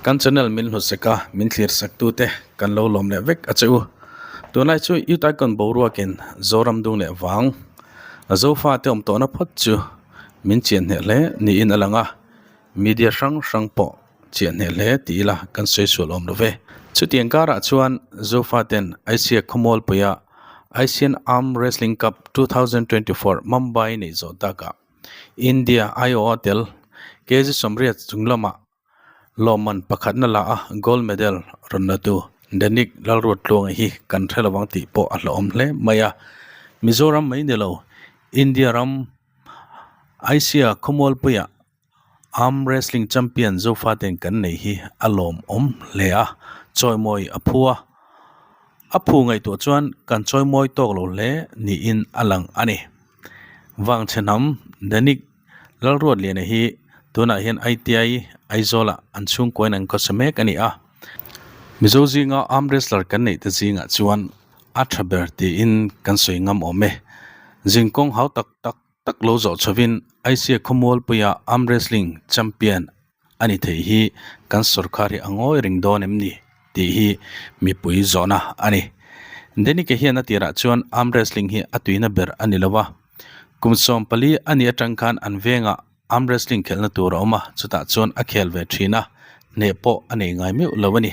Kan channel min hlutsek a, min thlir sak tute kan lo lawm leh vek a che u. Tunlai chu Youth Icon boruakin Zoram dung leh vang Zofa te awm tawhna phawt chu min chian hneh hle niin a lang a, media hrang hrang pawh chian hneh hle ti ila kan sawi sual awm lo ve. Chutiang karah chuan Zofa ten Asia khawmualpuia Asian Arm Wrestling Cup 2024 Mumbai neih zawh takah India aiawha tel kg 80 chung lamah lawmman pakhatna la a gold medal rawn la tu Denic Lalruattluanga hi kan hre lovang tih pawh a hlauhawm hle mai a. Mizoram mai ni lo India ram Asia khawmualpuiah Arm wrestling champion Zofaten kan nei hi a lawmawm hle a, chawimawi a phu a. A phu ngaihtuah chuan kan chawimawi tawk lo hle niin a lang a ni. Vangchhe hnam Denic Lalruatliana hi tunah hian ITI Aizawlah an chhungkuain an khawsa mek a ni a. Mizo zinga arm wrestler kan neih te zingah chuan a tha ber tiin kan sawi ngam awm e. Zinkawng hau tak tak tak lo zawh chhovin Asia khawmualpuia arm wrestling champion a ni thei hi kan sorkar hi a ngawi reng dawn em ni tih hi mipui zawhna a ni. Denike hian a tirah chuan arm wrestling hi a tuina ber a ni lo a. Kum 14 a nih atang khan an vengah arm wrestling khelhna tur a awm a, chutah chuan a khel ve thin a, hneh pawh a nei ngai meuh lo a ni.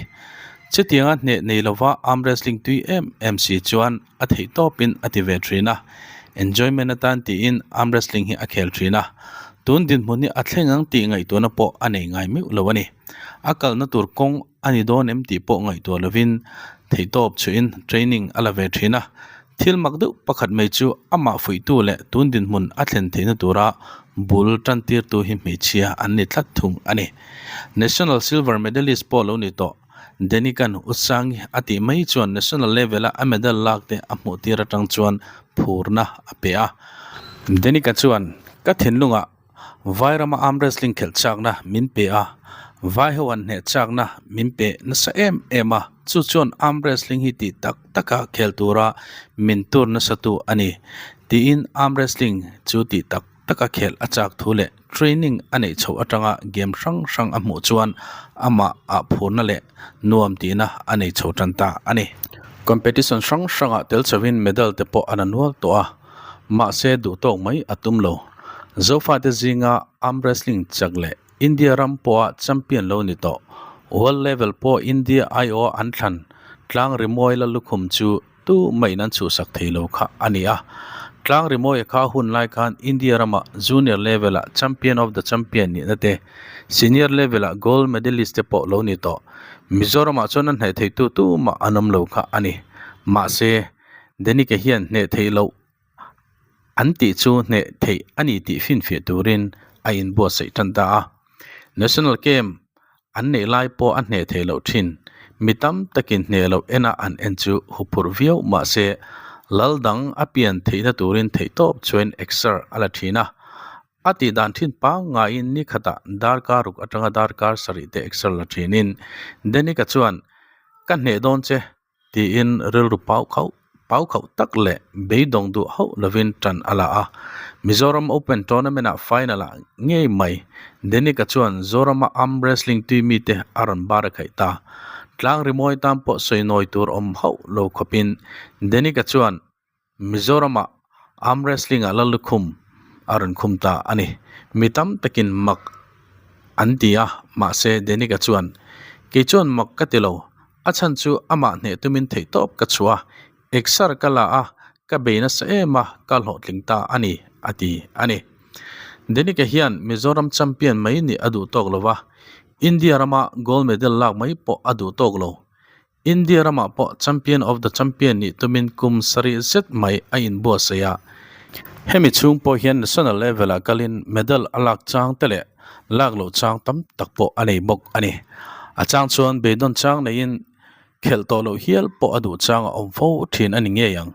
Chutianga hneh nei lova arm wrestling tui em em si chuan a theih tawpin a ti ve thin a, enjoyment atan tiin arm wrestling hi a khel thin a, tun dinhmun hi a thleng ang tih ngaihtuahna pawh a nei ngai meuh lo a ni. A kalna tur kawng a ni dawn em tih pawh ngaihtuah lovin theihtawp chhuihin training a la ve thin a, Thil mak deuh pakhat mai chu amah fuihtu leh tun dinhmun a thlen theihna tura bul tantirtu hi hmeichhia an ni tlat thung a ni. National silver medalist pawh lo ni tawh Denikan Utsangi a tih mai chuan national level-a a medal lak te a hmuh tir atang chuan phurna a pe a. Denika chuan, Ka thinlungah Vai rama arm wrestling khelh chakna min pe a, vai ho an hneh chakna min pe nasa em em a, chu chuan arm wrestling hi tih tak taka khel tura min tur nasa tu a ni tiin arm wrestling chu tih tak taka khelh a chak thu leh training a neih chhoh atanga game hrang hrang a hmuh chuan amah ah phurna leh nuam tihna a nei chho tan ta a ni. Competition hrang hrangah tel chhoin medal te pawh a la nual tawh a. Mahse duhtawk mai a tum lo. Zofate zinga arm wrestling chak leh India ram pawha champion lo ni tawh. World level pawh India aiawha an thlan tlang rimawi la lukhum chu tu mahin an chhuhsak thei lo kha a ni a. Tlang rimawia kha hun lai khan India rama junior level-ah champion of the champion nihna te, senior level-ah gold medalist te pawh lo ni tawh. Mizoramah chuan a hneh theitu tumah an awm lo kha a ni. Mahse. Denike hian hneh theih loh an tih chu hneh theih a ni tih finfiah turin a inbuatsaih tan ta a. National Game an neih lai pawh a hneh theih loh thin. Mi tam takin hneh loh ena an en chu huphurh viau mah se lal dang a pian theihna turin theihtawp chuan exer a la thin a. A tih dan thin pangngaiin ni khatah darkar ruk atanga darkar sarih te exer la thinin Denika chuan, Ka hneh dawn che Tiin rilru pau khauh pau khauh tak leh beidawng duh hauh lovin tan a la a. Mizoram Open Tournament-ah final-ah ngei mai Denika chuan Zorama arm wrestling tui mite a rawn bar a khaih ta. Tlang rimawi tan pawh sawi nawi tur awm hauh lo khawpin Denika chuan Mizoramah arm wrestling-ah Lallukhum a rawn khum ta a ni. Mi tam takin mak an ti a, mahse Denika chuan, Kei chuan mak ka ti lo, a chhan chu amah hneh tumin theihtawp ka chhuah a, exer ka la a, ka bei nasa em a, ka hlawhtling ta a ni, a ti a ni. Denika hian Mizoram champion mai nih a duh tawk lo va, India rama gold medal lak mai pawh a duh tawk lo. India ramah pawh Champion of the Champion nih tumin kum sarih zet mai a inbuatsaih a. Hemi chhung pawh hian national level ah kalin medal a lak chang te leh lak loh chang tam tak pawh a nei bawk a ni. A chang chuan beidawn chang neiin khelh tawh loh hial pawh a duh chang a awm fo thin a ni ngei ang.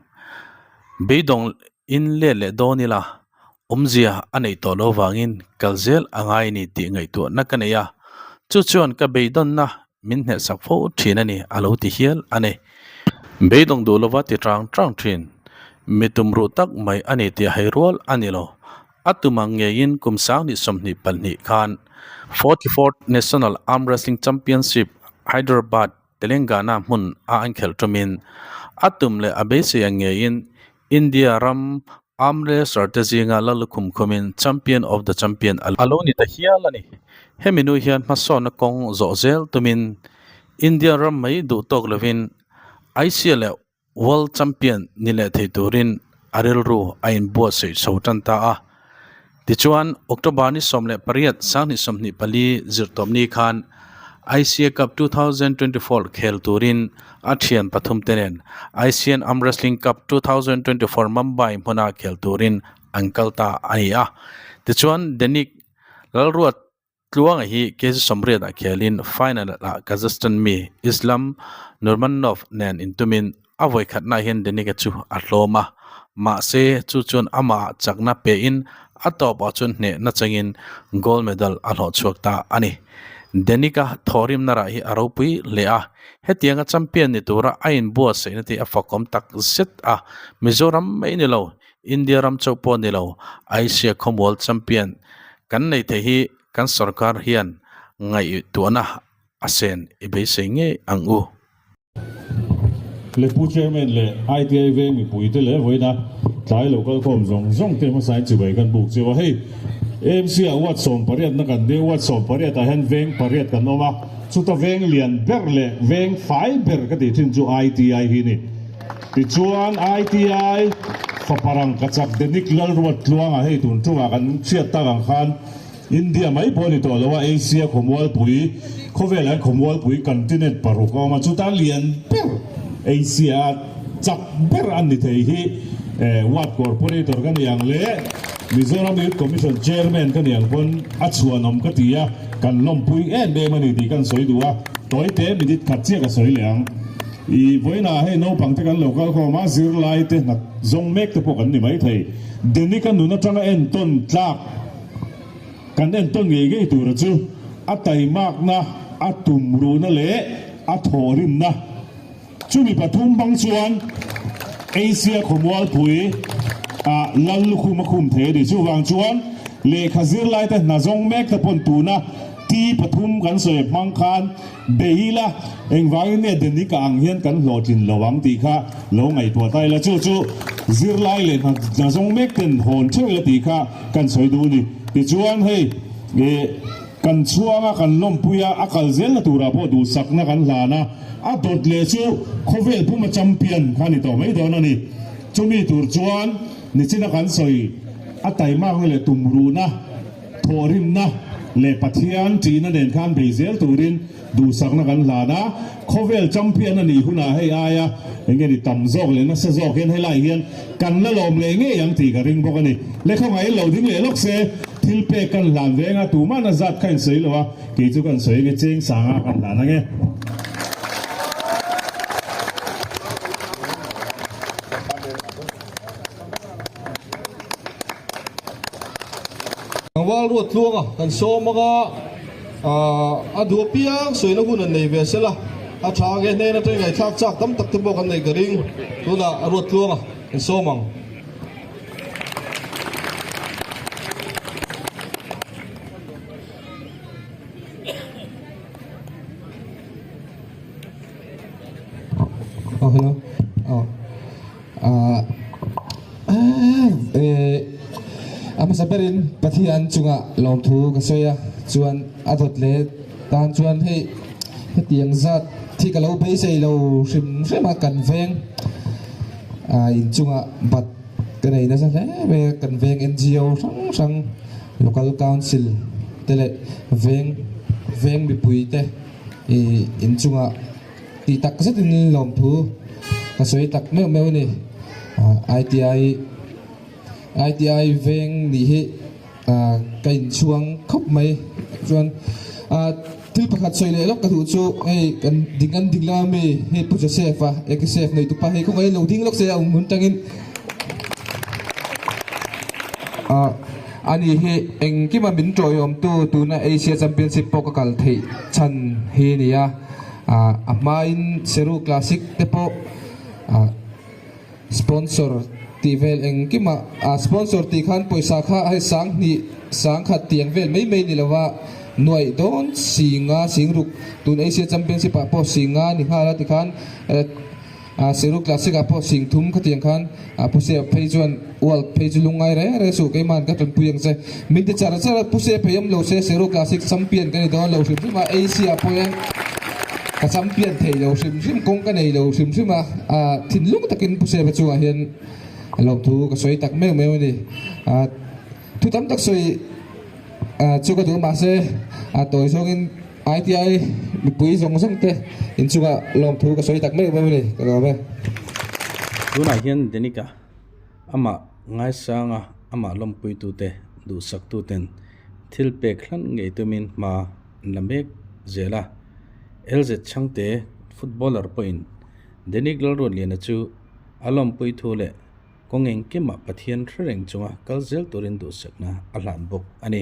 Beidawng in let leh dawn ila awmzia a neih tawh loh vangin kal zel a ngai a ni tih ngaihtuahna ka nei a. Chu chuan ka beidawnna Min hnehsak fo thin a ni, a lo ti hial a ni. Beidawng duh lova ti tang tang thin. Mi tumruh tak mai a ni tih hai rual a ni lo. A tum ang ngeiin kum 2022 khan 44th National Arm Wrestling Championship Hyderabad, Telangana hmun a an khelh tumin a tum leh a beisei ang ngeiin India ram arm wrestler te zinga la lukhum khumin Champion of the Champion a lo ni ta hial a ni. Hemi nu hian hmasawnna kawng zawh zel tumin India ram mai duh tawk lovin Asia leh World Champion ni leh thei turin a rilru a inbuatsaih chho tan ta a. Tichuan, October ni 18, 2024 zirtawpni khan Asia Cup 2024 khel turin a thian pathum te nen Asian Arm Wrestling Cup 2024 Mumbai hmuna khel turin an kal ta a ni a. Tichuan, Denik Lalruat Tluanga hi kg 80 ah khelin final ah Kazakhstan mi Islam Nurmanov nen intumin a vawikhatnaah hian Denika chu a hlawm a, mahse chu chuan amah chakna pein a tawpah chuan hnehna changin gold medal a hlawh chhuak ta a ni. Denika thawhrimna rah hi a ropui hle a, hetianga champion ni tura a inbuatsaihna te a fakawm tak zet a, Mizoram mai ni lo India ram chauh pawh ni lo, Asia khawmual champion kan nei thei hi kan sorkar hian ngaihtuahna a sen i beisei ngei ang u. Lepu Chairman leh ITI veng mipuite leh vawiina tlai lo kalkhawm zawng zawng te hmasain chibai kan buk cheu a. Hei AMC ah ward 18 na kan nia, ward 18 ah hian veng pariat kan awm a, chuta veng lian ber leh veng fai ber ka tih thin chu ITI hi a ni. Tichuan ITI faparang ka chak Denik Lalruat Tluanga hei tun tungah kan hriat tak ang khan India mai pawh a ni tawh lo a, Asia khawmualpui, khawvelah hian khawmualpui continent paruk a awm a, chuta lian ber Asia a chak ber an ni thei hi Ward Corporator ka ni ang leh Mizoram Youth Commission Chairman ka ni ang pawn a chhuanawm ka ti a, kan lawmpui em em a ni tih kan sawi duh a, tawite minute khat chiah ka sawi leh ang. I vawiinah hei naupang te kan lo kal khawm a, zirlai te hna zawng mek te pawh kan ni mai thei. Denika nun atanga entawn tlak kan entawn ngei ngei tura chu a taimakna, a tumruhna leh a thawhrimna. Chumi pathum bang chuan Asia khawmualpui ah lal lukhum a khum thei a ni. Chuvang chuan lehkha zirlai te hna zawng mek te pawn tuna T pathum kan sawi hmang khan Bei ila, engvangin nge Denika ang hian kan hlawhtlin lo ang tih kha lo ngaihtuah ta ila, chu chu zirlai leh hna zawng mek ten hawn theuh ila tih kha kan sawi duh a ni. Tichuan hei ih kan chhuanga kan lawmpui a, a kal zelna turah pawh duhsakna kan hlan a, a dawt leh chu khawvel puma champion kha ni tawh mai dawn a ni. Chumi tur chuan nichina kan sawi a taimakna leh tumruhna, Thawhrimna leh Pathian ṭihna nen khan bei zel turin duhsakna kan hlan a, khawvel champion a nih hunah hei aia eng nge ni tam zawk leh nasa zawk hian helai hian kan la lawm leh ngei ang tih ka ring bawk a ni. Lehkhawngaih lo ding leh lawk se thil pek kan hlan veng a, tumahna zat kha insawi lo a, kei chu kan sawi ange cheng sanga kan hlan ange. Tlangval ruat tluanga kan sawm anga a duh apiang sawina hun an nei ve sela a tha ange hnen atangin ngaihthlak chak tam tak te pawh kan neih ka ring tunah ruat tluanga kan sawm ang. Oh hello oh ah eh a hmasa berin Pathian chungah lawmthu ka sawi a chuan a dawt leh tan chuan hei hetiang zat thi ka lo beisei lo hrim hrim a kan veng ah inchungah bat ka nei nasa hle mai a kan veng N_G_O hrang hrang local council te leh veng veng mipui te ih inchungah. Tih tak zetin lawmthu ka sawi tak meuh meuh a ni. ITI ITI veng nih hi ka inchhuang khawp mai chuan thil pakhat sawi leh lawk ka duh chu hei kan ding an ding lama mi hei Pu Joseph a Ekisef nei tupa hei kawngah hian lo ding lawk se a awm hun tangin ani hi engkima min tawiawmtu tuna Asia Championship pawh ka kal theih chhan hi a ni a. Ah a hmain Seru Classic te pawh ah sponsor ti. tih vel engkima a sponsor tih khan pawisa kha hei sanghnih sangkhat tih ang vel mai mai ni lova nuaih dawn singa singruk tun Asia Championship ah pawh singa ni nghal a tikhan A Seru Classic ah pawh sing thum khatiang khan a Pu Sep phei chuan World phei chu lungngai reng reng suh keiman ka tanpui ang che. Min ti char char a Pu Sep phei awm lo se Seru Classic champion ka ni dawn lo hrim hrim a, Asia pawh hian ka champion thei lo hrim hrim kawng ka nei lo hrim hrim a, thinlung takin Pu Sep-a chungah hian lawmthu ka sawi tak meuh meuh a ni. Thu tam tak sawi chu ka duh mahse a tawi zawngin ITI mipui zawng zawng te inchungah lawmthu ka sawi tak meuh meuh a ni, ka lawm e. Tunah hian Denica amah ngaisanga amah lawmpuitute duhsaktuten thil pek hlan ngei tumin hma an la mek zel a. LZ Chhangte footballer pawhin Denic Lalruatliana chu a lawmpui thu leh Kawng engkimah Pathian hre reng chunga kal zel turin duhsakna a hlan bawk a ni.